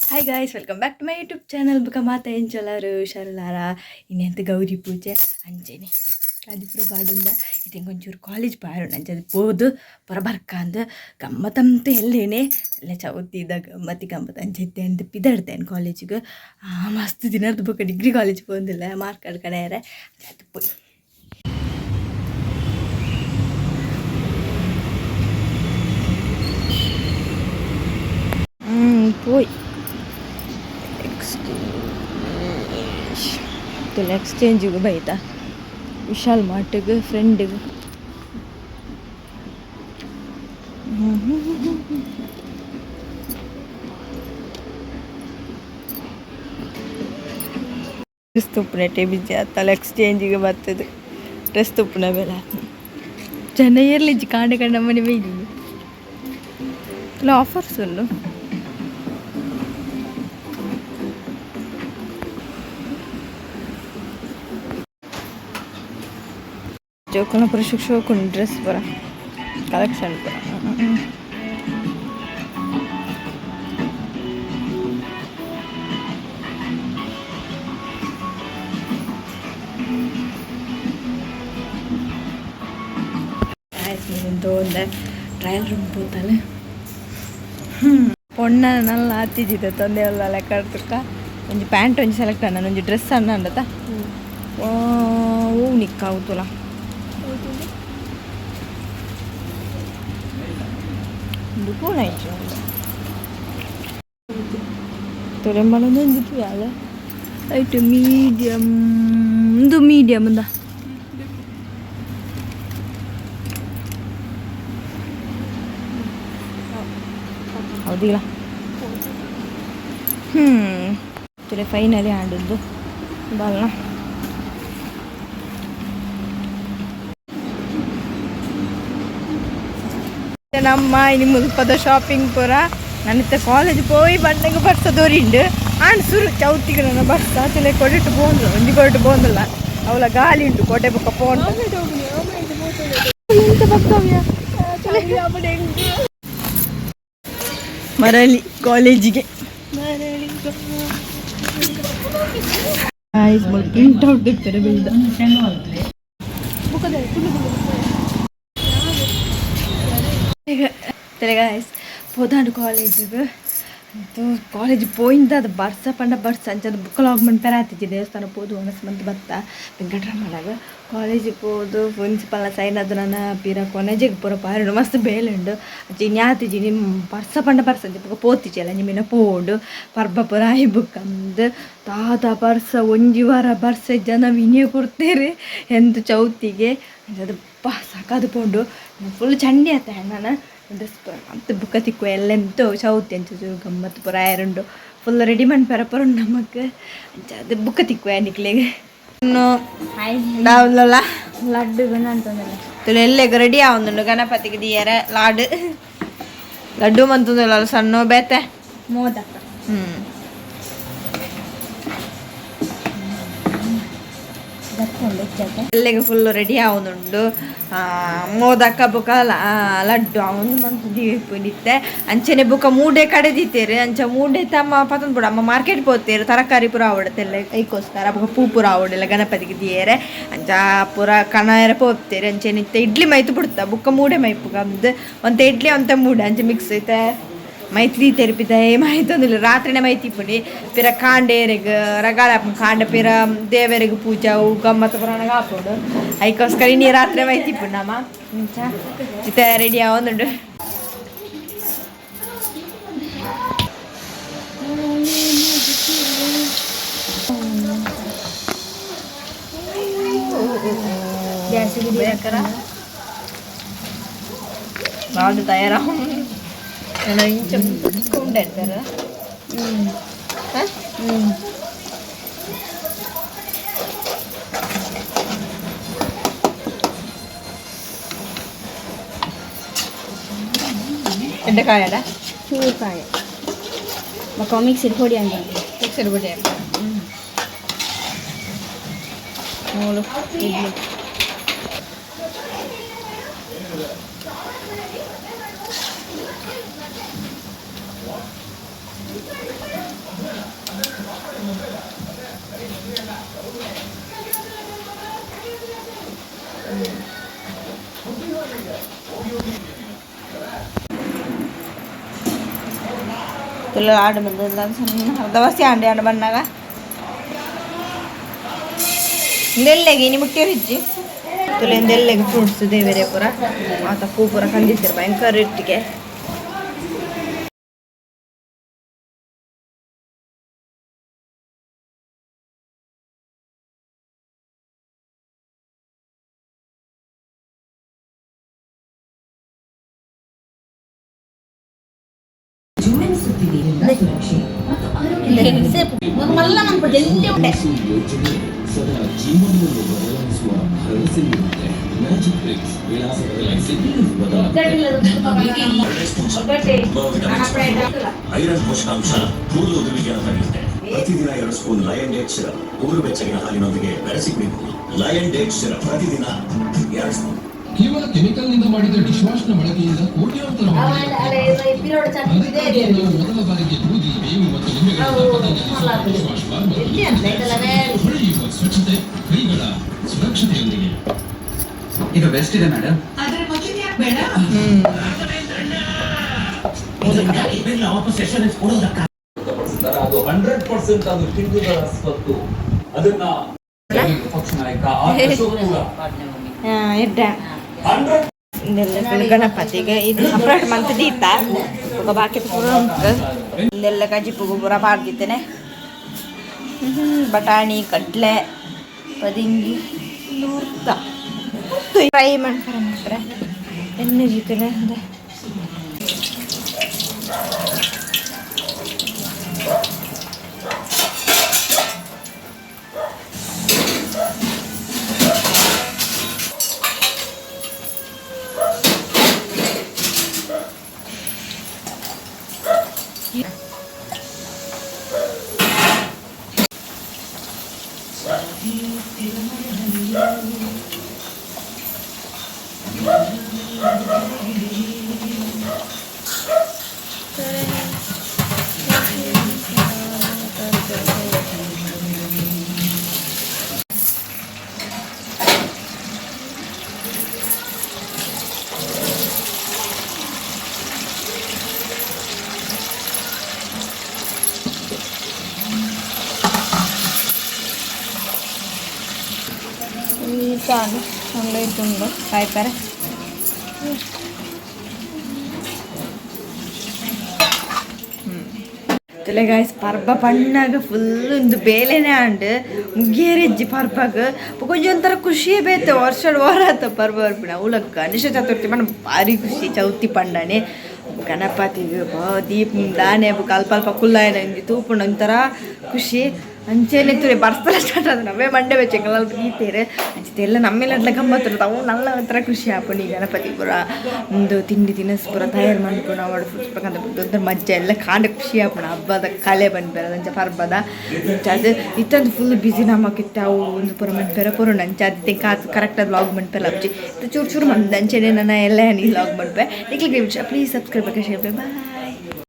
Hi guys, welcome back to my YouTube channel. ಬುಕ ಮಾತ ಎಂಚಲಾರು ಹುಷಾರುಲಾರ? ಇನ್ನೆಂತ ಗೌರಿ ಪೂಜೆ ಅಂಚೆನೆ ಕಾದಿಪುರ ಪಾಡುಂದ. ಇತ್ತೆ ಒಂಚೂರು ಕಾಲೇಜ್ ಪಾರುಂಡು. ಅಂಚೆ ಪೋದು ಪೊರ ಬರ್ಕಂದು ಗಮ್ಮತ್ತಂತ ಎಲ್ಲೇನೆ ಎಲ್ಲ ಚೌತಿದ ಗಮ್ಮತ್ತಿ ಗಮ್ಮತ್. ಅಂಚೆ ಇತ್ತೆ ಅಂತ ಪಿದಡ್ತೇನೆ ಕಾಲೇಜಿಗೆ. ಮಸ್ತ್ ದಿನದ ಬೊಕ ಡಿಗ್ರಿ ಕಾಲೇಜ್ ಪೋಂದಿಲ್ಲ ಮಾರ್ಕ್ ಕಡೆಯರೆ ಅದು ಪೋಯಿ. ಪೋಯ್ ಎಕ್ಸ್ಚೇಂಜ್ ಎಕ್ಸ್ಚೇಂಜಿಗೆ ಬೈತ ವಿಶಾಲ್ ಮಾರ್ಟಿಗೆ ಫ್ರೆಂಡಿಗೆ. ಡ್ರೆಸ್ ತುಪ್ಪುನೆಟೆ ಬಿಜಿ ಅತ್ತಲ್ಲ ಎಕ್ಸ್ಚೇಂಜಿಗೆ ಬರ್ತದೆ. ಡ್ರೆಸ್ ತುಪ್ಪುನ ಬೆಲೆ ಜನ ಏರ್ಲಿಜ್ಜಿ. ಕಾಂಡೆ ಕಂಡ ಮನೆ ಬೈದಿನಿ. ಆಫರ್ಸ್ ಉಂಡು. ಜೋಕುನ ಪೂರ ಶೋಕುಂಡು ಡ್ರೆಸ್ ಪೂರ ಕಲೆಕ್ಷನ್ ಪೂರ. ತೋಂದೆ ಟ್ರಯಲ್ ರೂಮ್ ಪೋತಾಲೆ. ಪೊಣ್ಣ ನಲ್ಲ ಆತಿಜಿದೆ ತೊಂದೆ ಉಲ್ಲ ಲೆಕ್ಕ. ಒಂಜಿ ಪ್ಯಾಂಟ್ ಒಂಜಿ ಸೆಲೆಕ್ಟ್ ಅಣ್ಣ, ಒಂಜಿ ಡ್ರೆಸ್ ಅಣ್ಣ ಅಂಡತ. ಓ ನಿಕ್ಕಾವುತುಲ ಉಂದು ಪೂನ ಇಜ್ಜಿ. ತುರೆಂಬಲೊಂದು ತೂಯಾಲ. ಐಟ್ ಮೀಡಿಯಮ್, ಉಂದು ಮೀಡಿಯಮ್ ಇಂದ. ಹೌದಿಲ್ಲ. ತುಲೆ ಫೈನಲಿ ಆಂಡದ್ದು ಬಾಲ್ನ. ನಮ್ಮ ಇನಿ ಮುಲ್ಪದ ಶಾಪಿಂಗ್ ಪೂರ. ನನ್ನಿತ್ತ ಕಾಲೇಜ್ ಪೋಯಿ ಬಂಡಂಗೆ ಬರ್ಸ ದೊರಿಂಡು ಆಂಡ್ ಸುರು ಚೌತಿಗೆ ನನ್ನ ಬರ್ಸ. ತುಲೆ ಕೊಡಿಟ್ಟು ಪೋಂದು, ಒಂಜಿ ಕೊಡಿಟ್ಟು ಪೋಂದಿಲ್ಲ. ಅವಳ ಗಾಲಿ ಉಂಟು, ಕೋಟೆ ಬೊಕ್ಕ ಪೋಂಡು. ಎಂತ ಬರ್ತವ್ಯ ಮರಳಿ ಕಾಲೇಜಿಗೆ. ಪ್ರಿಂಟ್ ಔಟ್ ಇರ್ತಾರೆ ಬೆಳ್ದ. ಗಾಯ್ಸ್, ಪೋದಾಂಡು ಕಾಲೇಜಿಗೆ. ಅಂತೂ ಕಾಲೇಜ್ ಪೋಯಿಂದ ಅದು ಬರ್ಸ ಪಂಡ ಬರ್ಸ. ಅಂಚದ ಬುಕ್ ಲಾಗ್ ಮನ್ಪೆರ ಆತಿಜಿ. ದೇವಸ್ಥಾನ ಪೋದು ಒಣಸ್ ಮಂತ್ ಬತ್ತ ವೆಂಕಟರಮಣಗ. ಕಾಲೇಜಿಗೆ ಪೋದು ಪ್ರಿನ್ಸಿಪಾಲ್ನ ಸೈನ್ ಅದು ನನ್ನ ಪಿರ ಕೊನೆಜಿಗೆ ಪೂರ ಪಾರುಂಡು. ಮಸ್ತ್ ಬೇಲೆ ಉಂಡು. ಅಂಚ ಇನ್ಯಾತಿಜಿ. ನಿಮ್ಮ ಬರ್ಸ ಪಂಡ ಬರ್ಸ. ಅಂಚ ಬೊಕ ಪೋತಿಜಿ ಅಲ್ಲ ನಿಮ್ಮಿನ ಪೋಂಡು ಪರ್ಬ ಪೂರ ಆಯಿ ಬುಕ್ ಅಂದ್ ತಾತ ಬರ್ಸ. ಒಂಜಿ ವಾರ ಬರ್ಸ ಜನ ವಿನಿಯ ಕೊಡ್ತೇರೆ ಎಂತ ಚೌತಿಗೆ. ಅಂಚ ಅದು ಪಾ ಸಾಕಾದು ಪೋಂಡು. ಫುಲ್ ಚಂಡಿ ಆತ. ನಾನು ಡ್ರೆಸ್ ಅಂತ ಬುಕ್ಕ ತಿಕ್ಕು ಎಲ್ಲ ಎಂತೋ ಚೌತಿ. ಅಂಚ ಚೂರು ಗಮ್ಮತ್ತು ಪೂರ ಆಯರುಂಡು. ಫುಲ್ ರೆಡಿ ಮನ್ಪೆರ ಪೂರ ಉಂಡು ನಮಕ್. ಅಂಚ ಅದು ಬುಕ್ಕ ತಿಕ್ಕುವೆ ನಿಕ್ಲೆಗ್ ಡಾವ್ಲಲ್ಲ. ಲಡ್ಡು ಅಂತಂದಲ್ಲ. ತುಳು ಎಲ್ಲೆಗ್ ರೆಡಿ ಆವೊಂದುಂಡು ಗಣಪತಿಗೆ ದಿಯರ ಲಾಡು ಲಡ್ಡು ಮಂತುಂದುಲ್ಲ ಸಣ್ಣ ಬೇತೆ. ಮೋದಕ. ಎಲ್ಲೆಗ್ ಫುಲ್ ರೆಡಿ ಆವೊಂದುಂಡು. ಮೋದಕ ಬೊಕ ಲಡ್ಡು ಅವನು ಮಂತ್ ದೀಪುನಿತ್ತೆ. ಅಂಚನೆ ಬೊಕ ಮೂಡೆ ಕಡೆ ದೀತೇರು. ಅಂಚ ಮೂಡೆ ತಮ್ಮ ಪತೊಂದು ಪೋಡು. ಅಮ್ಮ ಮಾರ್ಕೆಟ್ ಪೋತೇರು, ತರಕಾರಿ ಪೂರ ಆವಡತ್ತೆಲ್ಲ ಐಕೋಸ್ಕರ. ಬೊಕ ಪೂ ಪೂರ ಆವಡೆಲ್ಲ ಗಣಪತಿಗೆ ದಿಯೆರೆ. ಅಂಚ ಪೂರ ಕಣಯರ ಪೋತೇರು. ಅಂಚನೆ ಇತ್ತೆ ಇಡ್ಲಿ ಮೈತು ಬಿಡ್ತ ಬೊಕ್ಕ ಮೂಡೆ ಮೈಪುಗ ಅಂದ್ ಒಂತೆ ಇಡ್ಲಿ ಒಂತೆ ಮೂಡೆ ಅಂಚ ಮಿಕ್ಸ್ ಐತೆ ಮೈತ್ಲಿ ತೆರಿಪಿದ ಮೈತೊಂದಿಲ್ಲ. ರಾತ್ರಿನೇ ಮೈತಿ ಇಪ್ಪುನಿ. ಪಿರ ಕಾಂಡೇರೆಗ್ ರಗಾಳೆ ಆಪುಂಡು. ಕಾಂಡೆ ಪಿರ ದೇವೆರೆಗ್ ಪೂಜೆ ಅವು ಗಮ್ಮತ್ತು ಪುರಾಣಗ ಆಪುಂಡು. ಐಕೋಸ್ಕರ ಇನಿ ರಾತ್ರಿ ಮೈತಿ ಇಪ್ಪುಂಡು ನಮ್ಮ. ಇಂಚ ಇತ್ತೆ ರೆಡಿ ಆವೊಂದುಂಡು. ಲಾಡು ತಯಾರ. ನಾನು ಇಂಚ ಉಂಡೆ ಅಂತಾರ. ಎಡ್ಡೆಕಾಯಡ. ಚೂರುಕಾಯ ಬೊಕ ಮಿಕ್ಸಿಡ್ ಪೊಡಿ ಅಂತ. ಮಿಕ್ಸರ್ ಪೊಡಿ ಮೂಲು ಇಡ್ಲಿ. ತುಲ ಆಡು ಬಂದಲ್ಲ ಸಣ್ಣ ಅರ್ಧ ಆಂಡೆ ಆಂಡ ಬಣ್ಣಾಗ ಇಂದೆಲ್ಲೆಗೆ ಇನಿ ಮುಟ್ಟಿರಿಜ್ಜಿ ತುಲೆ ಇಂದೆಲ್ಲೆಗೆ ಫ್ರೂಟ್ಸ್ ದೇವರೇ ಪೂರ ಆತ ಪೂ ಪೂರ ಕಂದಿತ್ತೀರ ಭಯಂಕರ ರೇಟಿಗೆ. ಸದಾ ಜೀವನವನ್ನು ಬದಲಾಯಿಸುವ ಭರವಸೆ ನೀಡುತ್ತೆ. ಮ್ಯಾಜಿಕ್ ಬ್ರಿಕ್ಸ್ ವಿಳಾಸ ಬದಲಾಯಿಸಿ ಐರನ್ ಪೋಷಕಾಂಶ ಕೂದಲು ಉದುರುವಿಕೆಯನ್ನು ತಡೆಯುತ್ತೆ. ಪ್ರತಿದಿನ 2 ಸ್ಪೂನ್ ಲಯನ್ ಡೇಟ್ ಸಿರಪ್ ಉಗುರು ಬೆಚ್ಚಗಿನ ಹಾಲಿನೊಂದಿಗೆ ಬೆರೆಸಿ ಕುಡಿಯಬಹುದು. ಲಯನ್ ಡೇಟ್ ಸಿರಪ್ ಪ್ರತಿದಿನ 2 ಸ್ಪೂನ್. ಕೇವಲ ಕೆಮಿಕಲ್ ನಿಂದ ಮಾಡಿದ ಡಿಶ್ ವಾಶ್ ನ ಬಳಕೆಯಿಂದ ಕೋಟ್ಯಾಂತರ ಅದಕ್ಕಾಗಿ ನಾವು ಮೊದಲ ಬಾರಿಗೆ ಬೂದಿ, ಬೇವು ಮತ್ತು ಲಿಂಬೆಗಳಿಂದ ಪತಂಜಲಿ ಡಿಶ್ ವಾಶ್ ಬಾರ್ ಮತ್ತು ಹೊಳೆಯುವ ಸ್ವಚ್ಛತೆ ಕೈಗಳ ಸುರಕ್ಷತೆಯೊಂದಿಗೆ. ಇದು ಬೆಸ್ಟ್ ಇದೆ ಮೇಡಮ್. ಪಡಿಸಿದ್ದಾರೆ. ಅದು 100% ಅದು ಹಿಂದೂಗಳ ಸ್ವತ್ತು. ಅದನ್ನ ಪಕ್ಷ ನಾಯಕ ಆರ್ ಅಶೋಕ್ ಕೂಡ ಎಡ್ಡ 100 ಇಂದೆಲ್ಲ ಗಣಪತಿಗೆ ಇದು ಸಪ್ರೇಟ್ ಮಂತ್ ದೀತ ಬೊಕ ಬಾಕಿ ಪೂರ ಉಂಟು. ಇಂದೆಲ್ಲ ಕಜಿಪುಗು ಪೂರ ಪಾಡ್ದಿತ್ತೇನೆ. ಬಟಾಣಿ, ಕಡಲೆ, ಪದಿಂಗಿ ನೂರ್ತ ಫ್ರೈ ಮಾಡ್ತಾರೆ ಮಾತ್ರ ಎಣ್ಣೆ ಜೊತೆಲೆ ಅಂದೆ. చాలు అందులో ఇటుండు కాయపార. ಗಾಯ್ಸ್, ಪರ್ಬ ಪಣ್ಣಾಗ ಫುಲ್ ಒಂದು ಬೇಲೆನೇ ಆಂಡ್ ಮುಗಿಯರೆಜ್ಜಿ ಪರ್ಬಗ್ ಕೊಂಚ ಒಂಥರ ಖುಷಿಯೇ ಬೇತೆ. ವರ್ಷ ವಾರ ಪರ್ಬ ಬರ್ಪಿನ ಅವಲಕ್ಕ ಗಣೇಶ ಚತುರ್ಥಿ ಪಂಡ ಭಾರಿ ಖುಷಿ. ಚೌತಿ ಪಂಡನೆ ಗಣಪತಿಗೆ ದೀಪ ದಾನೆ ಬೊಕ ಅಲ್ಪ ಅಲ್ಪ ಕುಲ್ಲಾಯನ ಇಂಜಿ ತೂಪುಂಡು ಒಂಥರ ಖುಷಿ. ಅಂಚೆನೆ ತೂರೆ ಬರ್ಸಲ ಸ್ಟಾರ್ಟ್ ಆದ ನಮ್ಮೇ ಮಂಡೆ ಬೆಚ್ಚ ಎಂಕಲ್ ಗೀತೇರು ಅಂಚಿನ ಎಲ್ಲ ನಮ್ಮೆಲ್ಲ ಗಮ್ಮತ್ತು ಅವು ನಲ್ಲ ಒಂಥರ ಖುಷಿ ಆಪುಂಡು. ಈ ಗಣಪತಿ ಪೂರ ಒಂದು ತಿಂಡಿ ತಿನಸು ಪೂರ ತಯಾರು ಮನ್ಪುನ ಅವಡು ಪುಷ್ಪಕಂತ ದೊಡ್ಡ ಮಜ್ಜೆ ಎಲ್ಲ ಕಾಂಡ ಖುಷಿ ಆಪುಂಡು. ಹಬ್ಬದ ಕಲೆ ಪನ್ಪೆರ್ ಅಂಚ ಪರ್ಬದ ಅಂಚ ಅದು ಇತ್ತೊಂದು ಫುಲ್ ಬಿಸಿ ನಮಕಿತ್ತೆ ಅವು ಒಂದು ಪೂರ ಮನ್ಪೆರ ಪೂರ ಅಂಚ ಅದು ಕಾತು ಕರೆಕ್ಟಾಗಿ ವ್ಲಾಗ್ ಮನ್ಪೆಲ್ಲ ಅಜ್ಜಿ ಚೂರು ಚೂರು ಮಂದ ಅಂಚೆನೆ ನನ್ನ ಎಲ್ಲ ವ್ಲಾಗ್ ಮನ್ಪೆ. ನಿಕ್ಲಿಗೆ ಪ್ಲೀಸ್ ಸಬ್ಸ್ಕ್ರೈಬ್ ಶೇರ್ ಬಾಯ್.